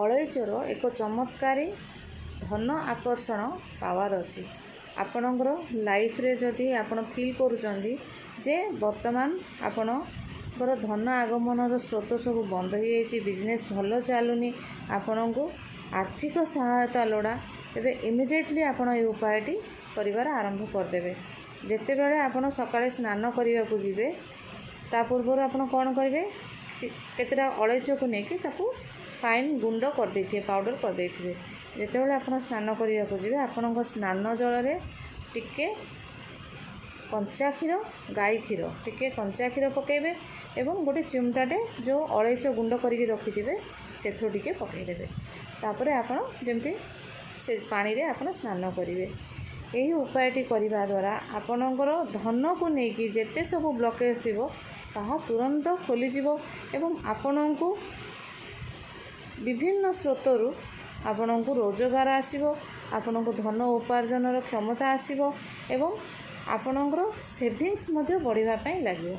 ଅଳେଇଚର ଏକ ଚମତ୍କାରୀ ଧନ ଆକର୍ଷଣ ପାୱାର ଅଛି। ଆପଣଙ୍କର ଲାଇଫରେ ଯଦି ଆପଣ ଫିଲ୍ କରୁଛନ୍ତି ଯେ ବର୍ତ୍ତମାନ ଆପଣଙ୍କର ଧନ ଆଗମନର ସ୍ରୋତ ସବୁ ବନ୍ଦ ହୋଇଯାଇଛି, ବିଜନେସ୍ ଭଲ ଚାଲୁନି, ଆପଣଙ୍କୁ ଆର୍ଥିକ ସହାୟତା ଲୋଡ଼ା, ତେବେ ଇମିଡ଼ିଏଟଲି ଆପଣ ଏହି ଉପାୟଟି କରିବାର ଆରମ୍ଭ କରିଦେବେ। ଯେତେବେଳେ ଆପଣ ସକାଳେ ସ୍ନାନ କରିବାକୁ ଯିବେ, ତା ପୂର୍ବରୁ ଆପଣ କ'ଣ କରିବେ? କେତେଟା ଅଳେଇଚକୁ ନେଇକି ତାକୁ ଫାଇନ୍ ଗୁଣ୍ଡ କରିଦେଇଥିବେ, ପାଉଡ଼ର କରିଦେଇଥିବେ। ଯେତେବେଳେ ଆପଣ ସ୍ନାନ କରିବାକୁ ଯିବେ, ଆପଣଙ୍କ ସ୍ନାନ ଜଳରେ ଟିକେ କଞ୍ଚା କ୍ଷୀର, ଗାଈ କ୍ଷୀର, ଟିକେ କଞ୍ଚା କ୍ଷୀର ପକାଇବେ ଏବଂ ଗୋଟେ ଚିମଟାଟେ ଯେଉଁ ଅଳେଇଚ ଗୁଣ୍ଡ କରିକି ରଖିଥିବେ, ସେଥିରୁ ଟିକେ ପକାଇଦେବେ। ତାପରେ ଆପଣ ଯେମିତି ସେ ପାଣିରେ ଆପଣ ସ୍ନାନ କରିବେ। ଏହି ଉପାୟଟି କରିବା ଦ୍ୱାରା ଆପଣଙ୍କର ଧନକୁ ନେଇକି ଯେତେ ସବୁ ବ୍ଲକେଜ୍ ଥିବ, ତାହା ତୁରନ୍ତ ଖୋଲିଯିବ ଏବଂ ଆପଣଙ୍କୁ ବିଭିନ୍ନ ସ୍ରୋତରୁ ଆପଣଙ୍କୁ ରୋଜଗାର ଆସିବ, ଆପଣଙ୍କୁ ଧନ ଉପାର୍ଜନର କ୍ଷମତା ଆସିବ ଏବଂ ଆପଣଙ୍କର ସେଭିଙ୍ଗସ୍ ମଧ୍ୟ ବଢ଼ିବା ପାଇଁ ଲାଗିବ।